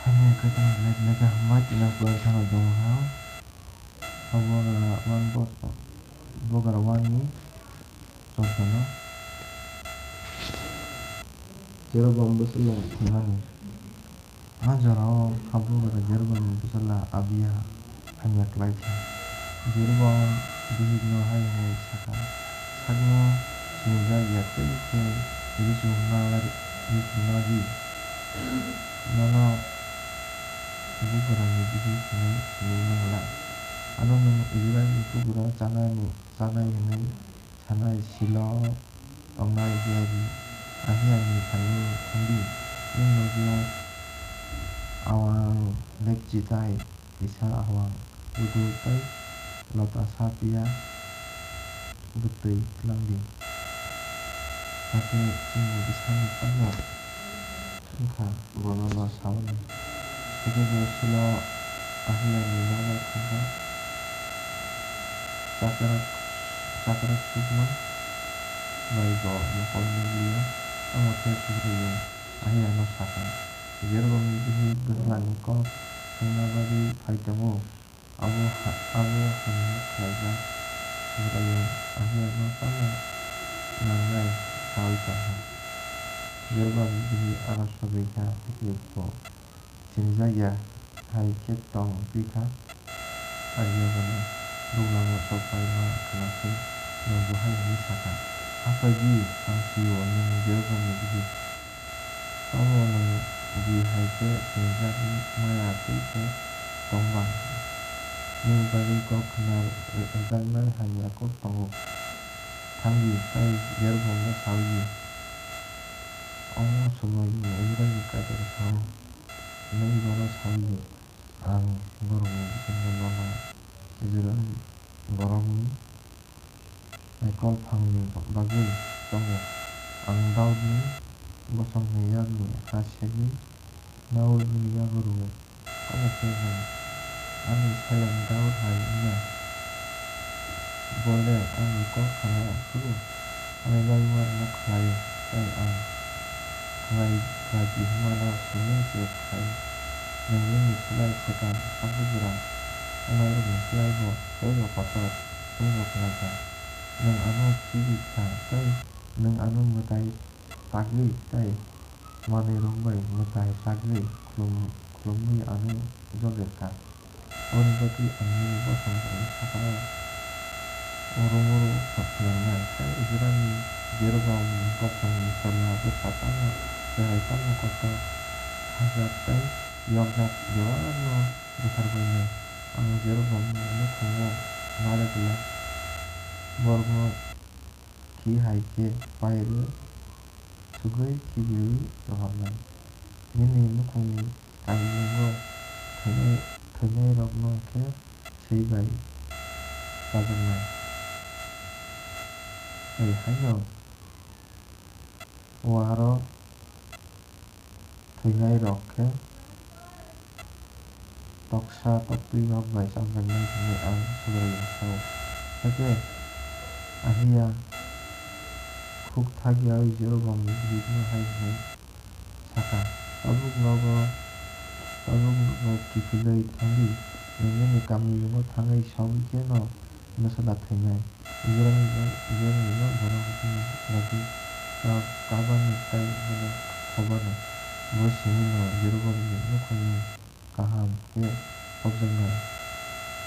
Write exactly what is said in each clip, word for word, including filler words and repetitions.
Hamya khe tamo belai belai khe hambai tini ang kwlai thangwi tongo ha. Abo gra one bo-, bo gra one ni chwngsaino Jeroboam bwswla thwimani. A jorao habugra Jeroboamni bwsla Abiya hamya khlai kha. Jeroboam bihikno hai hwnwi sa kha, "Sakno sinijak ya tei khe rw chumna, rw chumna di. Nono bugrani bihik hwnwi simi man glak. Ano nwng Israilni bugra chanani, chanai hwnwi sanai Silo tongnai biyari Ahiani thani thangdi. Nwng nogo awang lekchi tai kisa awang ludu tai lota sa piya bwtwi twlangdi. Hakhe chini bwsani tamo wngkha, bono no saui. Hakhe bo Silo Ahiani nogo thangkha. Chakrak, chakrak sukma bai bo mokol nukliya. Omo khe Subraiyung Ahiano sakha, "Jeroboamni bihik bwslani kok swngna bagwi phai tongo, abo ha-, abo hamya khlaijak." Subraiyung Ahiano tamo nangnai saui tongkha. Jeroboamni bihik aro sogwi kha, hakhe bo sinijak ya hai khe tong phi kha. Ahiya bono duglamno sok pai ma khna khe nwng bo hai hwnwi sa kha, "Aphai di, ang sio nwng Jeroboamni bihik. Tamo nwng bui hai khe sinijagwi maya twi khe tong ba? Nini bagwi kok khna rwjaknai hamya kok tongo. Thang di tei Jeroboamno saui di. Omo Subraiyung Israilni Kaitor sao, nwng bono saui di, ang borokni bisingo nono Israil borokni naikol phangni bagwi tongo. Ang Daudni bosongni yakni ha segwi Saulni yago rwo. Omo khe nwng ani seleng Daud hai wngya? Bo le ani kok khna phuru ani bagwi uanokno khlai-o, tei ang khlai, khlai di hwnmano simi se khai. Nwng nini slai swkang habugra wngnairokni slai bo teibo kotor wngbo khlai kha. Nwng ano khibi kha tei nwng ano mwtai tagwi tei manwirok bai mwtai tagwi khulum-, khulumwi ano jole kha. Aboni bagwi ang nini bosongrokni sakao urumuru phnangnai, tei Israilni Jeroboamni bosongni chwla bwsa tamo chwrai tamo kotor hajak tei yokjak bebakno butharbainai. Ang Jeroboamni nukhungo narwk glak, borokno khi hai khe pai rw sugwi khibiui rohornai. Nini nukhungni kamimungo thwinai, thwinairokno khe swi bai chajaknai. Tei haino uarok thwinairok khe toksa toktwirok bai chajaknai hwnwi ang Subraiyung sao. Hakhe Ahiya khuk thak yaui Jeroboamni bihikno hai hwnwi sa kha, "Tabuk nogo, tabuk nogo kiphilwi thang di, nwng nini kamimungo thangwi sogwi khe no bwsala thwinai." Israilni, Israilni borok rokni bagwi ka-, kabani tei bono khobani. Bo simi'-no Jeroboamni nukhungni kaham khe khopjaknai.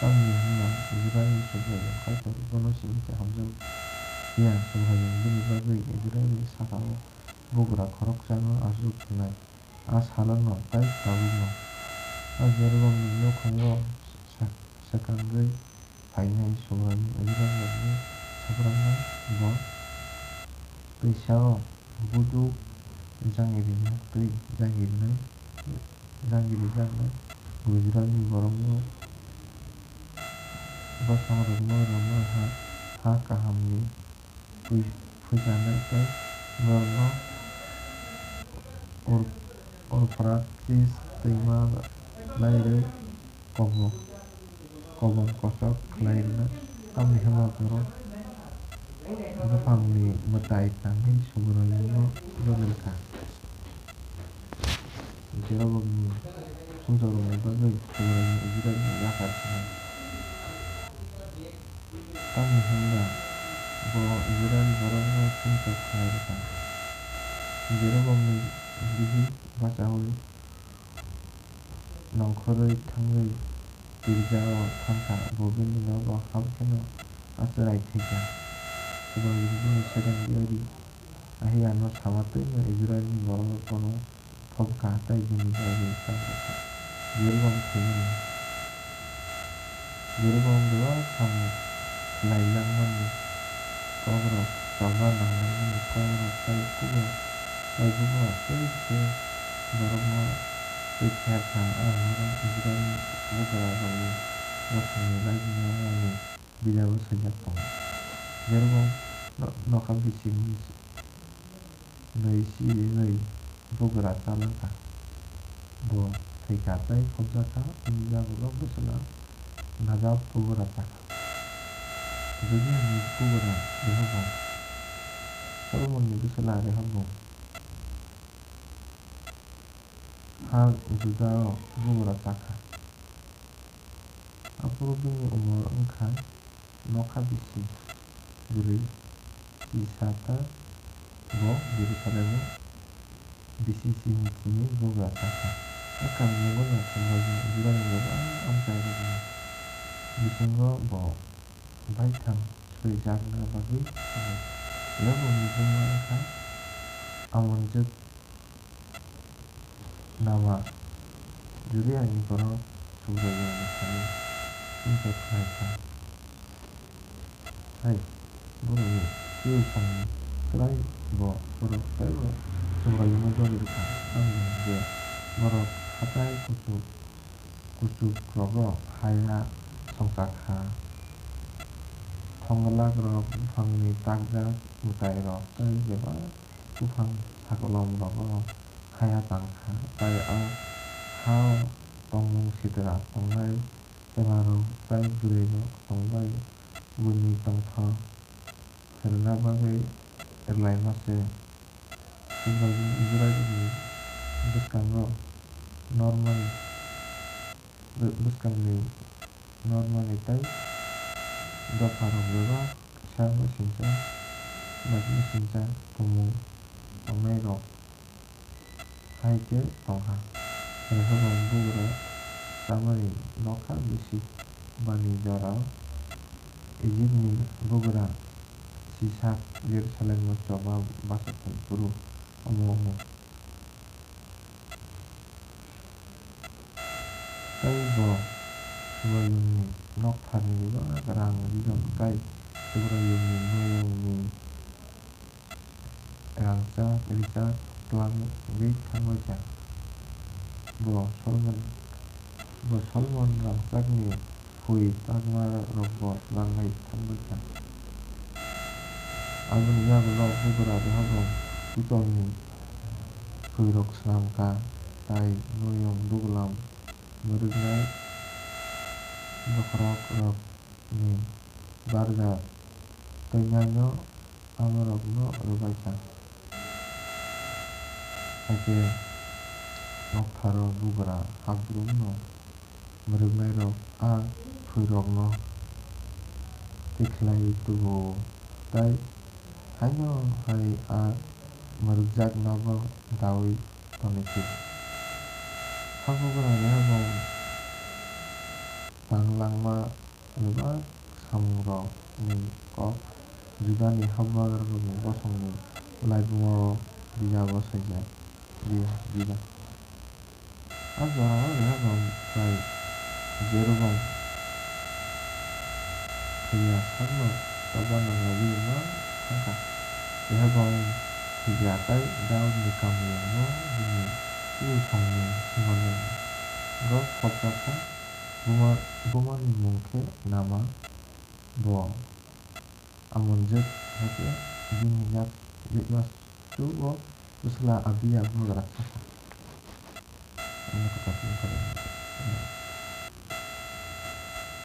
Tamni hwnba Israilni Subraiyung Kaitor bono simi khe hamjak ya, Subraiyung bini bagwi Israilni saka-o bugra khoroksano achuk khlai. A salo'-no tei tabuk'-no a Jeroboamni nukhungo se-, swkangwi phainai Subraiyung Israilrokni Sophrangno bo twisa-o buduk jangiri rijak twi jangiri rinai, jangiri rijaknai. Bo Israilni borokno bosongrokno romwi ha, ha kahamni phui-, phuijanai tei borokno Ur-, Urphratis twima lairwi kobom, kobom kochok khlai rwna, tamni hwnba borok buphangni mwtai tangwi Subraiyungno joli rwkha. Jeroboamni sumsokrokni bagwi Subraiyung Israilni yakar swngo. Tamni hwn ba bo Israil borokno sumsok khlai rw kha. Jeroboamni bihik bachaui nongkhorwi thangwi Tirjao thang kha, bo bini nogo hap kheno achrai thai kha. Subraiyung bini seleng diari Ahiyano sama twino Israilni bororok bono phob kha tei bini bagwi tang kha. Jeroboam thwimani. Jeroboam bebak samung khlai langmani kokrok, choba nang langmani kokrok tei kubun tei bubagra tei khe borokno twi kha kha. Ang norok Israilni bugrarokni bosongni laibuma mani bijabo swijak tongo. Jeroboam no-, nokha bisi nwi si-, nwi si nwi bugra cha lang kha. Bo thwi kha tei khobjak kha, bini yagulo bwsla Nadab bugra cha kha. Jodiani bugra Rehoboam, Solomonni bwsla Rehoboam ha Judao bugra cha kha. Aphuru bini umor wng kha nokha bisi, bwrwi chisa ta bo Jerusalemo bisi chini chini bugra cha kha. Hakan mungwi naithok bagwi Judaini bebak amchairokni bisingo bo baithang swijakna bagwi tongo. Rehoboamni buma wng kha Amonjwk Nama Judiani borok Subraiyungni thani sumsok khlai kha, hai borokni chuchusongni chwrai bo borok teibo Subraiyungno dori rw kha, tamni hwn je borok hathai kuchuk kuchukrogo haya songcha kha, thonglakrok, buphangni takjak mwtairok tei bebak buphang sakolomrogo haya tang kha, tei a ha-o tongmung sitra tongnai chwlarok tei bwrwirok tongbai buini tongthok pherna bagwi rwlaima se. Israilni bwskango normani bwskangni normani tei dopharok bebak kisa mesingcha, mesingcha tumung tongnairok hai khe tong kha. Rehoboam bugra chamani nokha bisi bani jorao Ijipni bugra Sisak Jerusalemo choba bachathai phuru omo omo. Tei bo Subraiyungni noktharni bebak rang rijak tei Subraiyungni noyungni rangchak rijak twlangwi thangbai kha. Bo Solomon, bo Solomon rangchakni phui takmarokbo twlangwi thangbai kha. Aboni yagulo bugra Rehoboam pitolni phuirok snam kha, tei noyung duglam mwrwknai bokhorokrokni barja twinaino amorokno rwbai kha. Hakhe noktharo bugra hakbrumno mwrwknairok a phuirokno tikhlaiwi tubu-o, tei haino hai a mwrwkjaknobo daui toni se. Habugra Rehoboam tang langma bebak samungrokni kok Judani habugrani bosongni laibumao bijabo swijak, bijak. A jorao Rehoboam bai Jeroboam thwiya sakno choba nanglaiwi ma thang kha. Rehoboam thwiya tei Daudni kamiyungo bini chuchusongni simanirok phobjak kha. Buma, bumani mung khe Nama, bo Amonjwk hai khe bini yak, yakchu-o bwsla Abiya bugra kha kha.